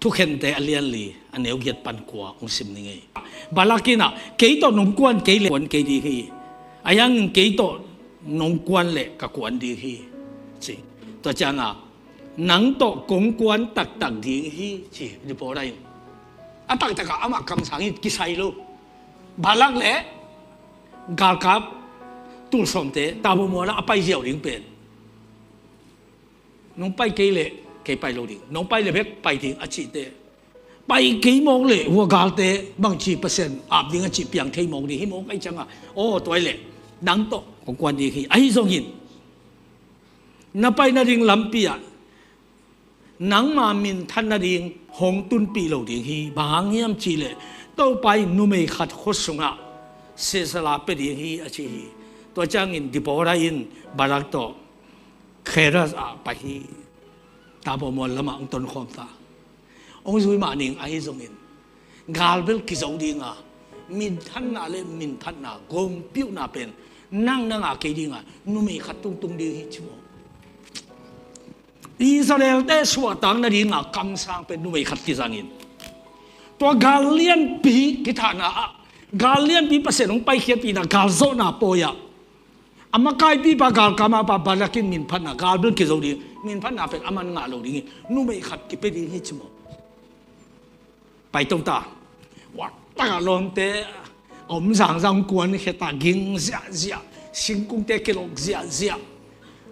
Thukhente a lian li, a neu giat pan kua hong sim ning ei. Barak in ah, kei tawh nong kuan kei leh kuan kei ding hi. Ahi hangin kei tawh nong kuan leh ka kuan ding hi, ci. Tua cianga, nang tawh kong kuan taktak ding hi, ci Deborah in. A taktakah amah kamsang in kisai lo. Barak leh galkap tulsawmte Tabor mualah a pai ziau ding pen, nong pai kei leh kei pai lo ding, nong pai le bek pai ding a cihte, pai kei mawk leh hua galte bangci Pasian ap ding a cih piang thei mawk ding hi mawk ahi cianga, aw, tua ih leh nang tawh kong kuan ding hi. Ahi zongin na pai nading lampi ah nangma minthan nading hong tunpih lo ding hi. Bang hang hiam cihleh Topa in numei khat khut sungah Sisera pia ding hi, a ci hi. Tua ciangin Deborah in Barak tawh Cheres ah pai hi. Tabor mual lamah hong tonkhawm ta. Hong zui mah ning, ahi zongin galbel kizo dinga, minthanna le minthanna, gompiuhna pen nang na ngah kei dinga, numei khat tungtung ding hi ci maw. Israel-te suahtak nadinga kamsang pen numei khat kizangin, tua gal lianpi kithahna ah, gal lianpi Pasian hong paikhiatpihna galzawhna pawi-ah, a makaipipa galkamapa Barak in minphatna, galbel kizo ding minphatna pen aman ngah lo dingin numei khat kipia ding hi ci maw. Paito ta. Waktak a lawmte a om zangzang kuan kheta ging ziahziah, singkungte kilok ziahziah,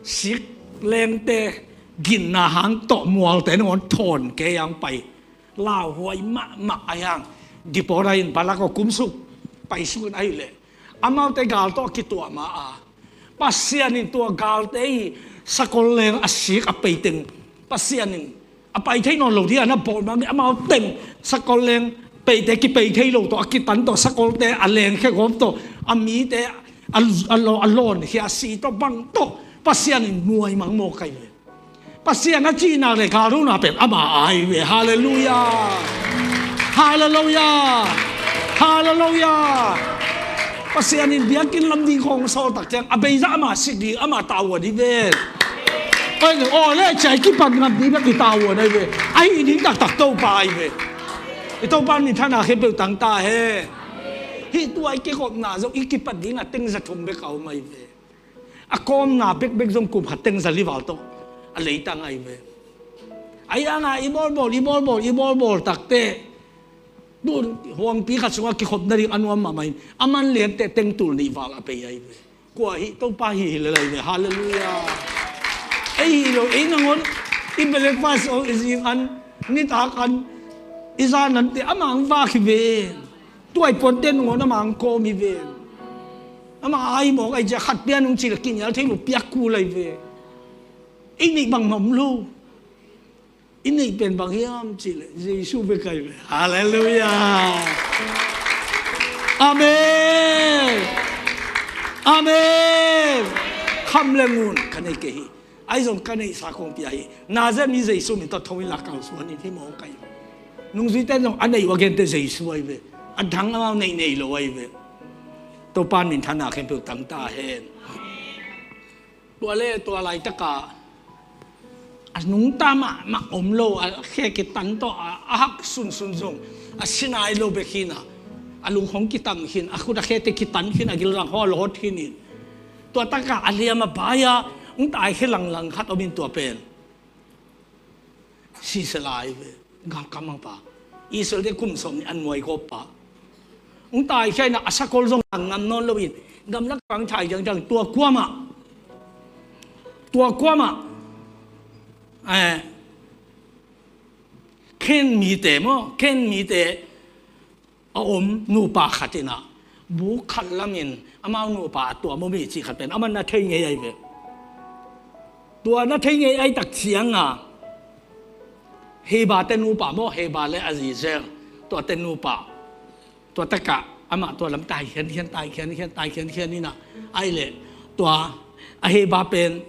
sik lengte ginna hang tawh mualte nangawn thawn kei ang pai. Lauhuai mahmah a hiang. Deborah in Barak aw kumsuk, paisuk in ahi leh, amaute gal tawh a kituah ma a, Pasian in tua galte i sakol leng a sik a peiteng Pasian in a pai thei nawn lo ding a na bawl mang, amau teng sakol leng peite kipei thei lo tawh, a kitan tawh, sakolte a lengkhia gawp tawh, a mite a, a, law, a lawnkhia a si tawh bang tawh Pasian in nuai mang maw kai ve. Pasian a cihna le galrona pen ama ai ve. Halleluiah. Halleluiah. Halleluiah. Pasian in biakinn lam ding khawng sawl tak ciang a beizah ama sik ding ama tavuan hi ven. Aw le ciai kipan ngam ding bek i tavuan ai ve. Ahi ding taktak Topa ai ve. I Topa in minthanna khempeuh tang ta hen. Hih tua i kikhopna zong i kipat ding a teng za thum bek a om ai ve. A kawmna bekbek zong kum khat teng za li val tawh a leitang ai ve. Ahi hanga i bawlbawl, i bawlbawl, i bawlbawl takte, tun huangpi khat sungah kikhop nading a nuam mahmah in, a man liante teng tul nih val a pei ai ve. Kua hi, Topa hi hi le lai ve. Halleluiah. Ei hi lo, ei nangawn i breakfast aw, i zing an, nitak an, i zan ante ama ang vak hi ve. Tuai puante nangawn ama ang kawm hi ve. Ama ai mawk ai cia khat pian hong ci le kinial thei lo piak kul ai ve. I neih bang mawm lo. I neih pen bang hiam ci le Jesu ve kai ve. Halleluiah. Amen. Amen. Kham le ngun ka nei kei hi. Ahi zong ka neihsa kong pia hi. Nazareth mi Jesu min tawh tho in la kau suan in hi mawk ai. Nungzuite zong a neih uh a gente Jesu ai ve. A dang amau neih nei lo ai ve. Topa in minthanna khempeuh tang ta hen. Tua le tua laitaka a nungta mahmah om lo, a khe kitan tawh a, a hak sunsun zong a si nai lo bek hi-in ah, a lung hong kitang khin, a khut a khete kitan khin, a gilrang hong a lawt khin in. Tua takah a liam a bai-a hong taikhia langlang khat om in, tua pen Sisera hi ve, galkap mangpa. Israel-te kum sawm nih a nuaigawp pa. Hong taikhia in ah, a sakol zong lang ngam nawn lo in, gamlak pang thai ciangciang, tua kuamah, tua kuamah, eh, Ken mite maw, Ken mite a om nupa khat in ah, buk khat lamin amau nupa a tuam om hi cih khat pen amah na thei ngei ahi ve. Tua na thei ngei ahi tak ciangin, Heba te nupa maw, Heba le a zi Zel, tua te nupa. Tua takah amah tua lam tai khiankhian, tai khiankhian, tai khiankhian in ah, ahih leh tua a Heba pen,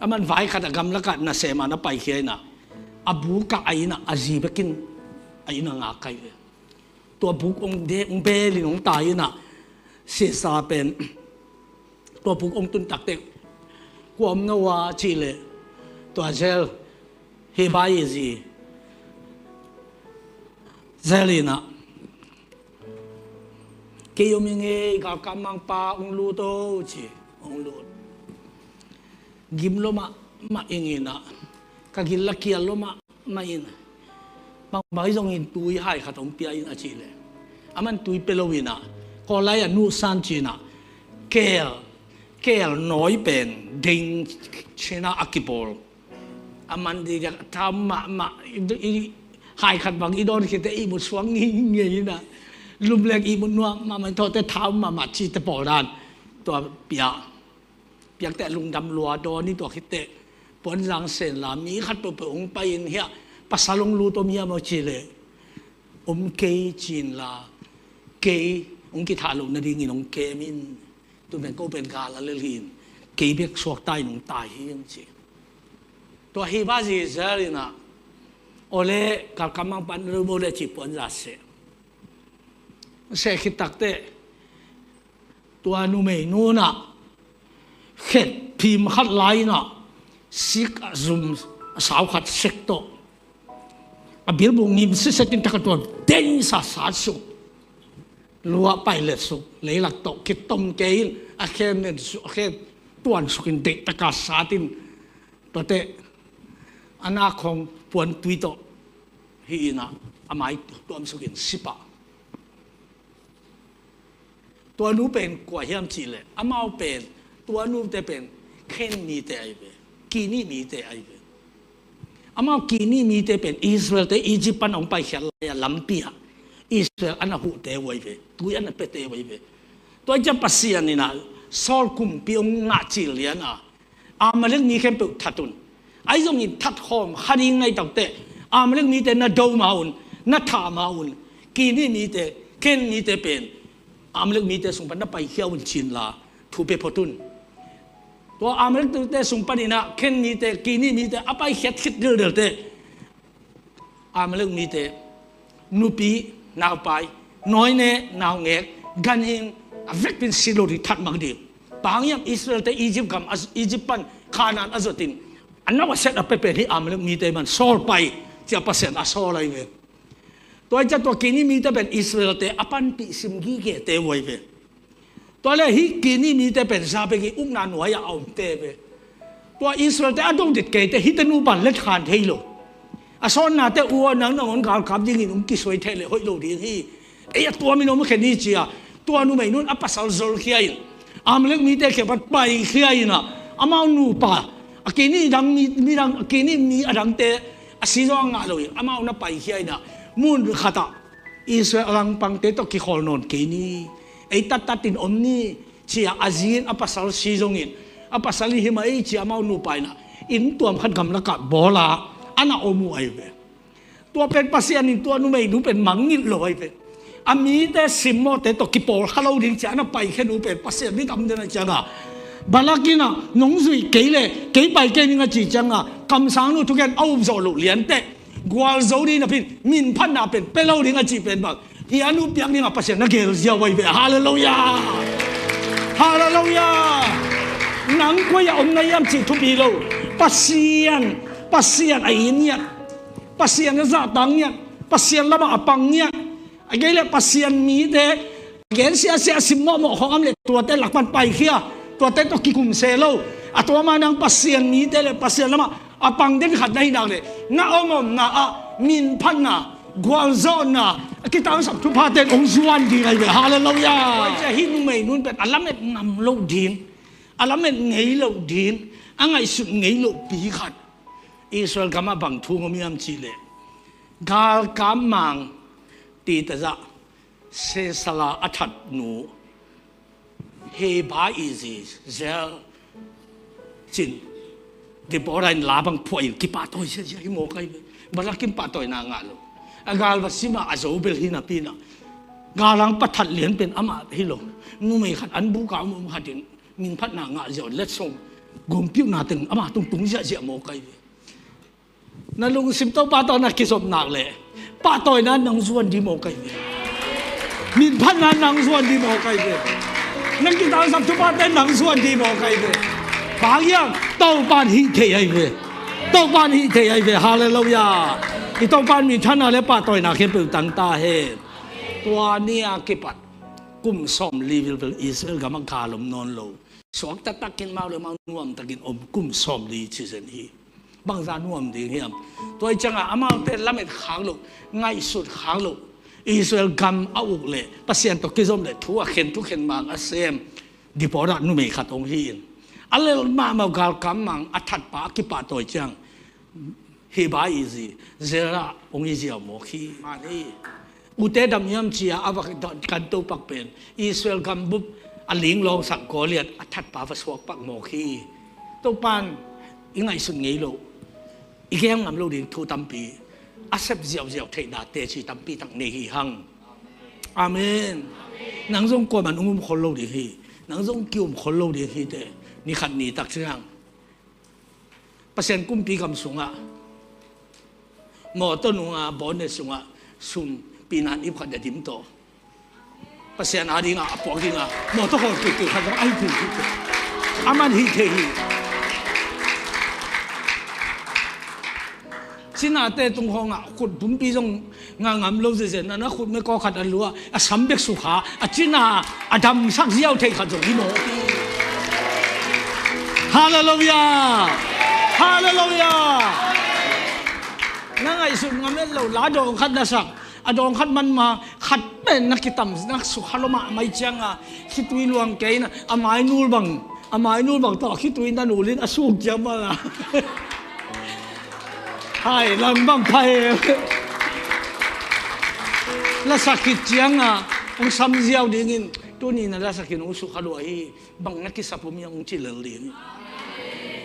aman vai khat a gamlakah nasem a na paikhia in ah, a bukah a inn ah a zi bekin a inn ah ngak ahi ve. Tua buk hong de, hong belin hong tai in ah, Sisera pen tua buk hong tun takteh, "Kua om na uh a?" cih leh, tua Zel, Heba i zi Zel in ah, "Kei om ing ei, galkap mangpa, hong lut o," ci, hong lut. Gim lua mahmah ing in ah, ka gil la kial lua mahmah in, bangbang hi zongin tui hai khat hong pia in, a cih leh, aman tui pia lo in ah, kawlai a nuhsan ci-in ah, keel, keel nawi pen ding ci-in ah a kibawl. A man ding a, a thau mahmah, i, i, hai khat bang i dawn khit teh ihmut suak ngeingei in ah, lum leng ihmut nuam mahmah, thawte thau mahmah cihte pawl dan, tua pia. Piak teh lungdam lua dawn hi, tua khit teh puanzang sen la, mi khat peuhpeuh hong pai in, "Hiah pasal hong lut om hiam?" a cih leh, "Om kei," ci-in la, "Kei hong kithah loh nadingin hong kem in. Tu pen ko pen gal a lel hi-in, kei bek suakta in hong tai hi," hong ci. Tua Heba zi Zel in ah, "Aw le, galkap mangpa, na lo bo le," ci, puanzang seh. Seh khit takteh, tua numei nu in ah, khet phim khat la in ah, sik a zum a sau khat sek tawh, a bilbuk ngim siset in, tak a tua dei sasat suk, lua pailet suk, leilak tawh kitom kei in, a khe nen suk, a khe tuan suk in, deih taka sat in, tuate a nak khong puantui tawh hi in ah, a mai tuam suk in si pah. Tua nu pen kua hiam cih leh, amau pen, tua nute pen Ken mite ahi ve, Keni mite ahi ve. Amau Keni mite pen Israel-te Egypt pan hong paikhiat lai-a lampi ah Israel a na huhte uh ahi ve, tui a na piate uh ahi ve. Tua ciang Pasian in ah Saul kumpi hong ngah cil lian a, Amalek mi khempeuh that un. Ahi zongin that khawm kha ding na hih takteh, Amalek mite na do ma un, na thah ma un. Keni mite, Ken mite pen Amalek mite sung pan na paikhia un, ci-in la thu pia phot un. Tua Amalek mite sung panin ah Ken mite, Keni mite a paikhiat khit dildel teh, Amalek mite nupi, naupai, nawine, naungek, ganhing, a vekpi in si lo ding, that mang ding. Bang hang hiam, Israel-te Egypt gam a, Egypt pan Canaan a zot in, a nau a set a pia pen hi Amalek mite man, Saul pai, ci-a Pasian a sawl ahi ve. Tua hi ciang tua Keni mite pen Israel-te a panpih sim gigete uh ahi ve. Tua leh hih Keni mite pen za bek hi, ukna nuai-ah a omte ve. Tua Israel-te a do det kei teh, hihte nupa let khan thei lo. A sawnnate uh aw, nang nangawn galkap dingin hong kisuai thei leh hoih lo ding hi. Ei a tuamin om khen hi, ci-a tua numei nu in a pasal zolkhia in, Amalek mite kiang pan paikhia in ah, amau nupa, a Keni dang mi, mi dang, a Keni mi a dangte a si zong a ngah lo in, amau na paikhia in ah, mun khatah Israel langpangte tawh kikholh nawn kei ni, ei tattat in om ni, ci-a a zi in a pasal si zongin, a pasal in hi mah ei, ci-a amau nupa in ah inn tuam khat gamlakah bawl a, a na om uh ahi ve. Tua pen Pasian in tua numei nu pen mangngilh lo ahi ve. A mite simmawhte tawh kipawl kha lo ding ci-a a na paikhia nu pen Pasian mi tam den a ciang a, Balak in ah nong zuih kei leh kei pai kei ning a cih ciang a, kamsangnu thugen a up zawh loh lian teh, gualzo ding napi in minphatna pen pia lo ding a cih pen bang, hih a nu piak ding a Pasian na gel ziau ahi ve. Halleluiah! Halleluiah! Nang koi-ah om na hiam cih thupi lo. Pasian Pasian a it ngiat, Pasian a zahtak ngiat, Pasian lamah a pang ngiat, a kei leh Pasian mite a gen siasia, a sim mawhmawh khawng a om leh tuate lakpan paikhia, tuate tawh kikum se lo. A tua mah nang Pasian mite leh Pasian lamah a pang den khat na hih nak leh na om omna ah minphatna, gualzawhna, a kitangsap thuphate in hong zuan ding ahi ve. Halleluiah. Tua ciang hih numei nu in pen a lamet ngam loh ding, a lamet ngei loh ding, a ngaihsut ngei lohpi khat Israel gamah bang thu hong om hiam cih leh, galkap mang Titazah, Sisera a that nu, Heber i zi Jael cin, Deborah in la bang phuah in kipahtawi ziahziah hi mawk ahi ve. Barak in pahtawina ngah lo. A gal va sim a, a zo bel hi napi in ah, galhang pathat lian pen amah hi lo. Numei khat an buk a om om khat in minphatna ngah ziau, letsong, gompiuhna teng ama tung tung ziahziah mawk ahi ve. Na lungsim Topa tawh na kizop nak leh pahtawina nang zuan ding mawk ahi ve. Minphatna nang zuan ding mawk ahi ve. Nang kitangsap thuphate nang zuan ding mawk ahi ve. Bang hang hiam? Topa in hih thei ahi ve. Topa in hih thei ahi ve. Halleluiah. I Topa in minthanna leh pahtawina khempeuh tang ta hen. Tua ni a kipat kum sawmli vilvel Israel gamah gal om nawn lo. Suak taktakin mau leh mau nuamtakin om kum sawmli ci zen hi. Bangzah nuam ding hiam? Tua hi ciangah amaute lamet khak loh, ngaihsut khak loh, Israel gam a uk leh Pasian tawh kizom leh thu a khen, thukhen mang a sem Deborah numei khat hong hi in, a lel mahmah galkap mang a thatpa a kipahtawi ciang Heber i zi Jael hong hi ziau mawk hi. Man hi. Ute dam hiam ci a, a va kan topak pen Israel gambup a linglawngsak Goliath a thatpa va suakpak mawk hi. Topa in i ngaihsut ngei loh, i gen ngam loh ding thu tampi, a sep ziauziau theihna teci tampi tak nei hi hang. Amen. Nang zong kuaman hong um khol lo ding hi. Nang zong ki-um khol lo ding hi teh. Ni khat ni tak ciang Pasian kumpi gam sungah, mawtaw nunga bonnet sungah sum pinan ip khat a dim tawh, Pasian a dingah a puak dingah mawtaw khawl kiukiu khat zong a hi kiukiu. Aman hih thei hi. Cinate tung khawngah khut pumpi zong ngah ngam lo zezen, na khut mekawk khat a luah, a sam bek sukha, a cina a damsak ziau thei khat zong hi mawk hi. Halleluiah. Halleluiah. Na ngaihsut ngam et lo la dawng khat na sak, a dawng khat man ma khat pen na kitam, na sukha lo mahmah cianga khitui luang kei na, a mainul bang, a mainul bang tawh khitui na nulin a suk ciam bang a hai lang bang pha he. Lasak khit cianga hong sam ziau dingin tuni na lasak in hong sukha lua hi. Bang na kisap om hiam hong ci lel ding.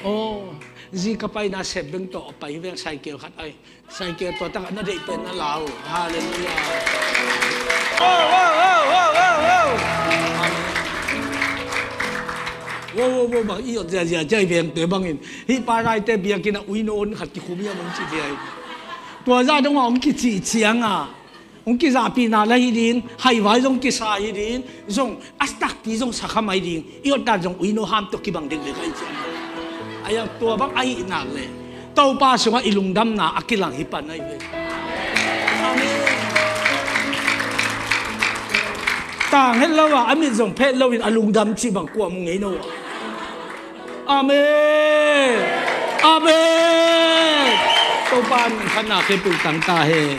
Aw, zi ka paina sep beng tawh a pai veng saikel khat ai. Saikel tua tak a na deih pen na lau. Halleluiah. Wow, wow, wow, wow, wow, wow. Amen. Wow, wow, wow, bang i ot ziazia ciai vengte bangin hih pa naite biakinn a uino hon khat kikhum hiam hong ci ciai. Tua zah dongah hong kicih cianga hong kizahpihna la hi ding, haivai zong kisa hi ding, zong a takpi zong sakha mai ding, i otdan zong uino ham tawh kibang dekdek ahi ciang. Ahi hang tua bang ahih nak leh Topa sungah i lungdamna a kilang hi pan ahi ve. Amen. Tang het lo a, a mit zong phet loin a lungdam cih bang kua mu ngei no a. Amen. Amen. Topa min khatna khempeuh tang ta hen.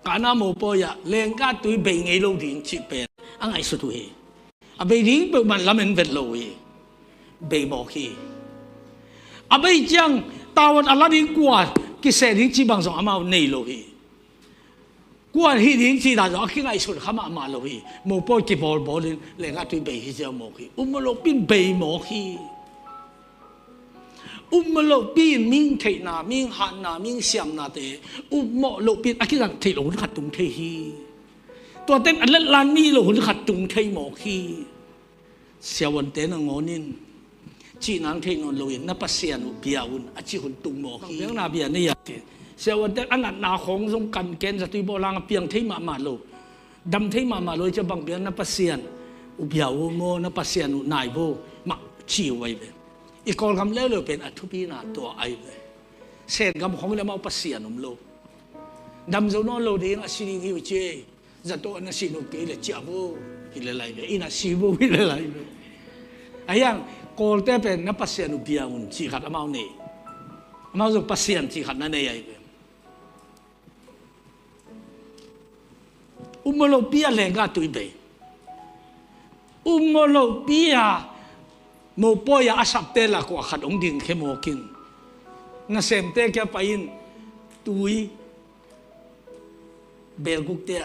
Kana mopawi ah lenggah tui bei ngei lo ding cih pen a ngaihsut uh hi. A bei ding peuhmah lamen vet lo uh hi. Bei mawk hi. A bei ciang tavuan a la ding kua kiseh ding cih bang zong amau nei lo hi. Kua hih ding cih dan zong a kingaihsun kha mahmah lo hi. Mopawi kibawlbawl in lenggah tui bei hi ziau mawk hi. Upmawh lohpi in bei mawk hi. Upmawh lohpi in mihing theihna, mihing hatna, mihing siamnate upmawh lohpi in a kizang theih lo hun khat tung thei hi. Tuate in a letlan mi lo hun khat tung thei mawk hi. Siavuante nangawn in cihnang theih nawn loin na Pasian uh bia un a cih hun tung mawk hi. Biakna bia nei a ti. Siavuante a natna khawng zong kan ken, zatui bawlhang a piang thei mahmah lo, dam thei mahmah lo i cia bang biak na Pasian uh bia uh maw, na Pasian uh nai vo mah ci uh ai ve. I Kawlgam leuleu pen a thupina tua ahi ve. Sengam khong in amau Pasian om lo. Dam zo nawn lo ding a si ding hi uh ci ei. Zato na si nop kei le ciah vo hi le lai ve. Inn ah si vo hi le lai ve. Ahiang Kawlte pen na Pasian uh bia un ci khat amau nei. Amau zong Pasian ci khat na nei ahi ve. Upmawh lohpi a lenggah tui bei. Upmawh lohpi a mopawi a a sapte lak uh a khat hong dingkhia mawk in. Nasemte kia pai in tui belgukte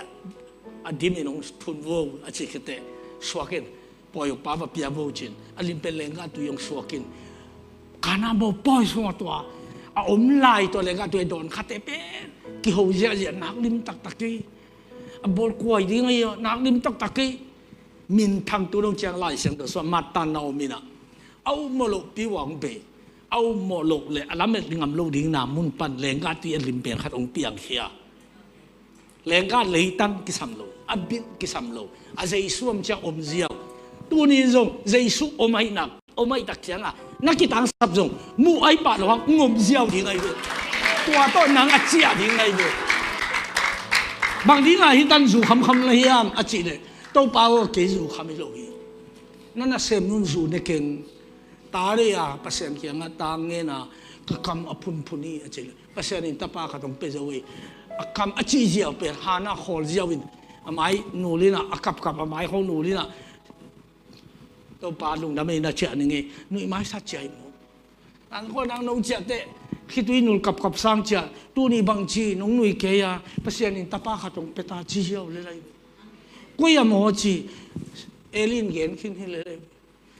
a dim in hong thun vo a ci khiate suak in. Pawi uh pa va pia vo cin a lim pen lenggah tui hong suak in. Kana mopawi sungah tua a om lai tua lenggah tui a dawn khate pen kiho ziahziah nak lim taktak hi. A bawl kuai ding ahi a nak lim taktak hi. Minthang tu dong ciang Lai Siangtho sungah mattan na om in ah a upmawh lohpi uh a hong bei. A upmawh loh le a lamet ngam lo ding na mun pan lenggah tui a lim pen khat hong piangkhia. Lenggah leitan kisam lo, a bit kisam lo, a Jesu om ciang om ziau. Tuni zong Jesu om ahi nak, om ahi tak ciangah na kitangsap zong muh ahi pah lo hang ngom ziau ding ahi ve. Tua tawh nang a ciah ding ahi ve. Bang dingah hi tan zu khamkham la hiam a cih leh Topa aw kei zu kham hi lo hi. Na nasem nun zu ne keng. Ta dei a Pasian kiangah ta ngen a ka kam a phunphun hi a ci le Pasian in tapa khat hong pia zo hi. A kam a cih ziau pen Hannah khawl ziau in a mai nul in ah a kapkap a mai khong nul in ah Topa lungdam ei na ciah ning ei nuih maisa ciah hi maw? Nang khaw nang nong ciah teh khitui nul kapkap sang ciah tuni bang ci nong nuih kei a Pasian in tapa khat hong pia ta ci ziau le lai. Koi a maw ci Eli in gen khin hi le lai.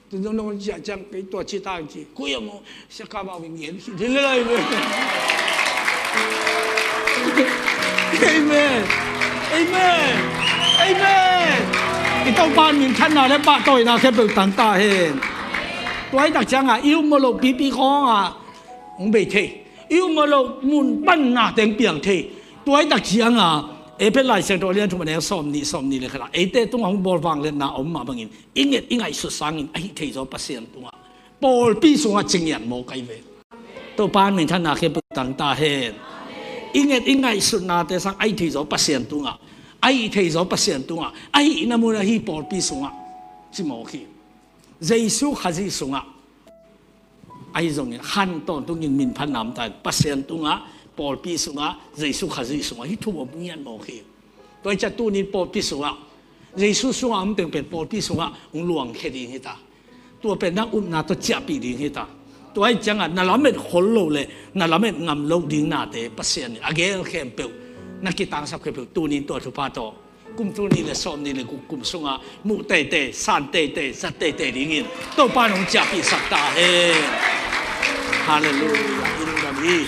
Tun zong nong ciah ciang kei tua ci ta ang ci. Koi a maw sia ka mau in gen ci. Hi le lai ve. Amen. Amen. Amen. I Topa minthanna le pahtawina khempeuh tang ta hen. Tua hi tak ciangah i upmawh loh pipi khawngah hong bei thei. I upmawh loh mun pan na teng piang thei. Tua hi tak ciangah Efesa Lai Siangtho a lian thum a neu sawm nih sawm nih le khat ah eite tungah hong bawl vangliatna a om mah bangin i nget i ngaihsut sangin a hih theizaw Pasian tungah pawlpi sungah cingian mawk ahi ve. Topa in minthanna khempeuh tang ta hen. I nget i ngaihsutnate sang a hih theizaw Pasian tungah a hih theizaw Pasian tungah a hihna mun a hih pawlpi sungah ci mawk hi. Jesu Khazih sungah ahi zongin khan tawntungin minphatna om ta in Pasian tungah pawlpi sungah Jesu Khazih sungah hih thu om ngiat mawk hi. Tua hi ciah tunin pawlpi sungah Jesu sungah om pengpen pawlpi sungah hong luangkhia ding hi ta. Tua pen nang upna tawh ciahpih ding hi ta. Tua hi ciangah na lamet khol lo le na lamet ngam lo ding nate Pasian in a gel khempeuh na kitangsap khempeuh tunin tua thupha tawh kum tul nih le sawm nih le guk kum sungah muh teitei, san teitei, zat teitei dingin Topa in hong ciahpihsak ta hen. Halleluiah. I lungdam hi.